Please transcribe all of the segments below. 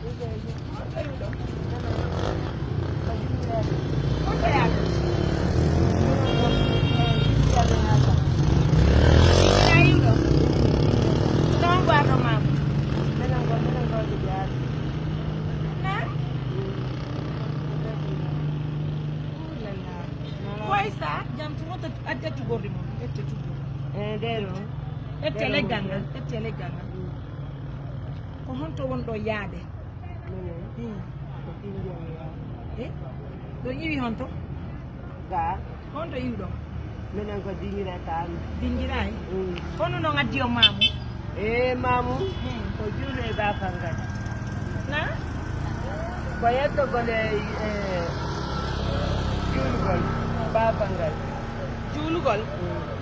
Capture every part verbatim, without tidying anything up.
Koy sa jam tun, ƴetta, ƴetta cugorɗi mon, ƴetta cugorɗi. Eh, ɗee ɗoo. Ƴetta leggal ngal, ƴetta leggal ngal. Ko honto wonɗon yaade? Minen, hmm, ko Kinjom yaade. Eh? Ɗon iwi honto? Ga. Honto iwɗon? Minen ko Dingira Taami. Dingira, eh? Mm. Kono non addi on maamu? Eh, maamu, hmm, ko juulu e baafal ngal. Na? Ko yettogol e, eh, juulugol baafal ngal. Juulugol? Mm.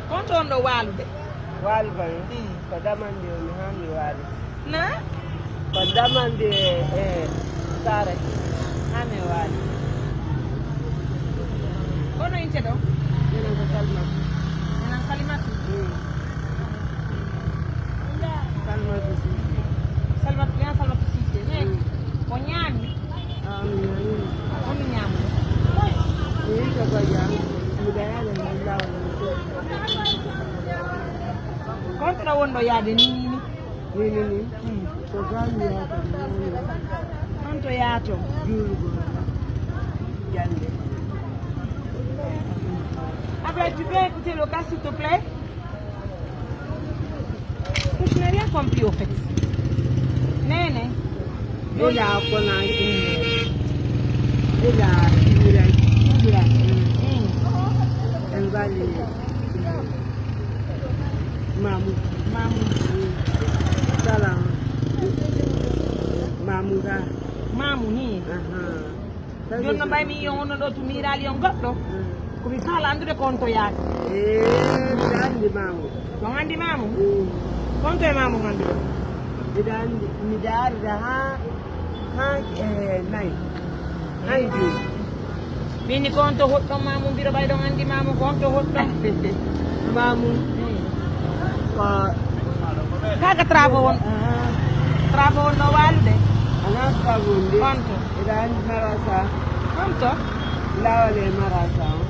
Ko honto wonɗon waalude? Waalude, mm, ko damande on mi haa mi waali. Na? Ko damande e, e saare haa mi waali. Kono inte ɗo? Minen ko Salimatu. Minen Salimatu? Mm. Salimatu Siise. Salimatu, yaa Salimatu Siise. He. Mm. Ko ñaami? Ah, mi ñaami. Ko mi ñaami? Mi yiɗi ko jam. Mi dayaale mi lawol. Ko honto wonɗon yaade ni, ni, ni? Ni, ni, ni. Mm. Ko jam mi yaata mi ñaami. Honto yaaton? Juulugol. Jannde. Ablaye, tu peux écouter le cas, s'il te plaît? Je n'ai rien compris au fait. Nene. Ila Konakri. Ila Ibra. Ibra. Mm. En ngali Mamu. Mamu. Mm. Salam. Mamu ga. Mamu ni. Aha. Jooni no mbaymi yo wonno ɗo to miiraali on goɗɗo. Mm. Ko mi faala anndude ko on to yaade. Eh, miɗa anndi maamu. Ko on anndi maamu? Mm. Ko on to e maamu nganduɗo? Miɗa anndi, miɗa arda haa, haa, eh, nayi. Haa e joyi. Min ni ko on to hoɗɗon maamu, mbiro ɓay ɗon anndi maamu, ko on to hoɗɗon? Maamu. Mm. Ko Kaga travaux won, ah, travaux won no waalude. Alaa travaux nde. Honto? Eɗa anndi marasa? Honto? Laawol e marasa on.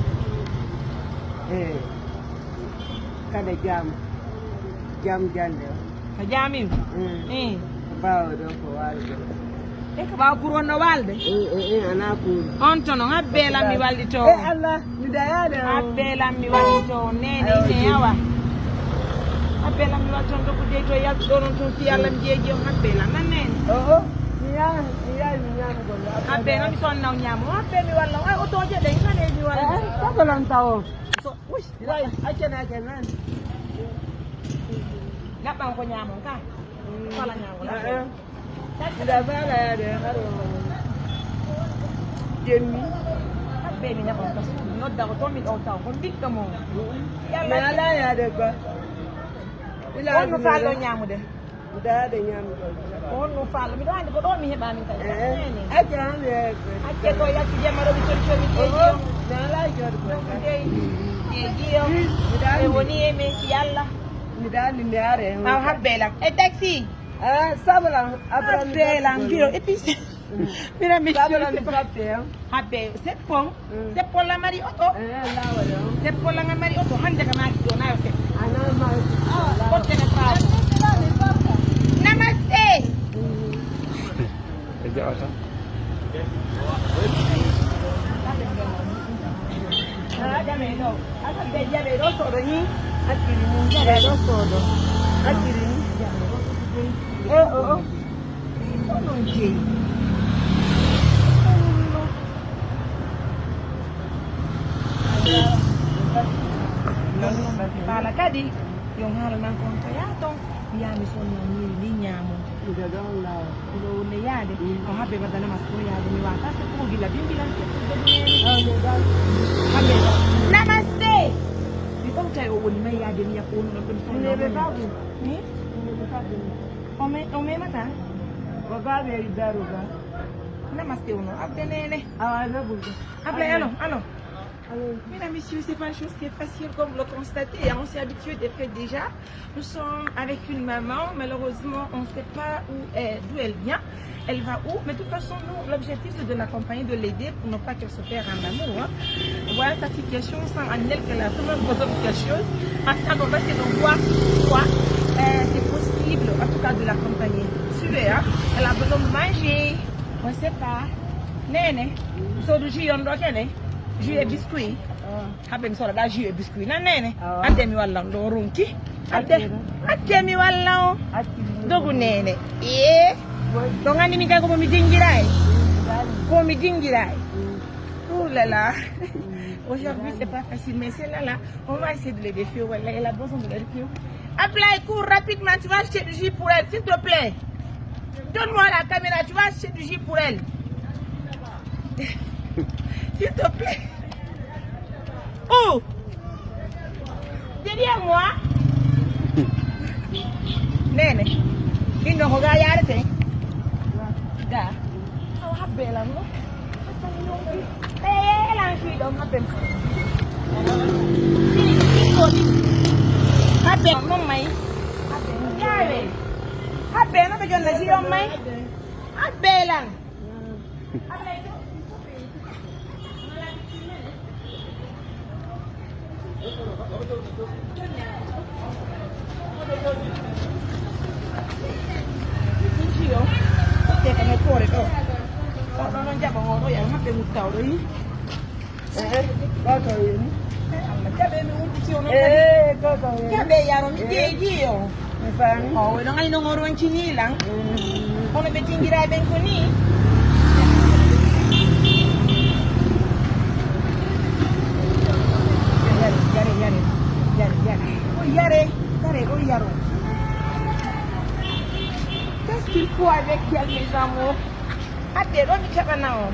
Eh. Kala jam. Jam jannde on. Ko jaamin? Mm. Eh. Ko ɓaawo ɗo ko waalude. E ko ɓaawo kuur wonno waalde? Eh, eh, eh, ana kuur. On to non, habbe lam mi wallito. Eh, Allah, mi dayaade on. Habbe lam mi wallito on, nene, ayo, ine yawa. Habbe lam mi wallito on, doggu dey to yaltu ɗo non tun, fi Allah mi jeeji on, habbe lam, nan nene. Oh, oh, mi yaay, mi yaay, mi ñaama golle. Habbe non mi sonna on ñaamo, habbe mi walla on, ay otooje ɗen, nane mi walla. Eh, eh, sago lan tawo. So, uy, way, accana, accana, nan. Laɓɓan ko ñaamon ka. Fala ñaamon. Ah, ah. Miɗa faala yaade haro jenni. Habbe mi naɓa ka suudu, nodda ko to mi ɗo taw, ko ɓiɗɗo mo. Yalla. Mi alaa yaade ko. Ila on no faalɗo ñaamude. Miɗa yaade ñaamude. Ko honno faalɗo? Miɗo anndi ko ɗo mi heɓa min kadi. Eh, acca han mi yaade ko. Acce ko yaltu jemma ɗo mi tori tori mi jeeji on. Mi alaa jooɗo ko. Jeeji, jeeji on. Miɗa anndi. E woni e men si Yalla. Miɗa anndi mi are. Aw habbe lan. E taxi. Ah, sabala, après mi habbe lan, giro, et puis, mira mi sabala mi fatte, hein. Habbe, c'est bon. Mm. C'est pour la mari auto. Eh, la wala. C'est pour la mari auto. Hande ka mari do na yo se. Ana mari. Ah, botte na fa. Namaste. Mm. E jawata. Ah, jame no. Ata be jabe do so do ni. Akiri ni jabe do so do. Akiri ni. Eh, oh, oh. Ko non jeyi. Faala kadi, yo haalana kon to yaa ton, yaa mi sonna miiri ni ñaamo. Miɗo ɗon laawa. Miɗo wonde yaade, mm, o habbe baddana ma so yaade, mi wata se pour gila bimbilan se pour dogu nene. Ah, mais dal. Habbe dal. Namaste. Mi ɗon tawi o woni may yaade mi yakko woni ɗon ɗum sonna. Ni? O me-, o memata? O baaɓe e daruga. Namaste wono, abde nene. Awa, awa, awa. Abde, alo, alo. Mesdames, messieurs, c'est pas une chose qui est facile, comme vous le constatez, hein, on s'est habitué des fêtes déjà. Nous sommes avec une maman, malheureusement, on ne sait pas où elle, d'où elle vient, elle va où, mais de toute façon, nous, l'objectif, c'est de l'accompagner, de l'aider pour ne pas qu'elle se perde en amour, hein. Voilà sa situation, on sent en elle qu'elle a vraiment besoin de quelque chose. Ensemble, on va essayer de voir sur quoi, euh, c'est possible, en tout cas, de l'accompagner. Suivez, hein. Elle a besoin de manger, on ne sait pas. Nene, so du jus on ɗo kene, jus et biscuit. Habe mi soda ɗa jus et biscuit. Nan nene. Awa. Adde mi walla on ɗo ronki. Adde. Adde. Adde mi walla on. Acci mi. Dogu nene. Ee. Woy. Ɗo ngani min kay ko mi dingiray. Mm, ngani. Ko mi dingiray. Mm. Oh là là. Mm. Aujourd'hui, c'est pas facile, mais celle-là, là, on va essayer de l'aider, fiyo, walla, elle a besoin de l'aide, fiyo. Ablaye, cours rapidement, tu vas acheter du jus pour elle, s'il te plaît. Donne-moi la caméra, tu vas acheter du jus pour elle. S'il te plaît. Oh! Derrière moi. Nene. Ɗin ɗon ko ga yaarete? Ga. Awa habbe lan no. Ee, lan fii ɗon habbe. Fii, fii ko ɗin. Habbe non may. Habbe. Yaawe. Habbe no ɓe jonna si ɗon may. Habbe lan. Jaɓe mi udditi on. Ee, koko woni. Ee, koko woni. Jaɓe yaro mi jeegi on. Mi faami. O, oɗon anndi no o roncini lan. Mm. Hono ɓe dingiraa ɓen ko nii. Yare, yare, yare, yare, yare. O yare, yare, o yaro. Qu'est-ce qu'il faut avec elle, mes amours? Adde ɗo mi jaɓana on.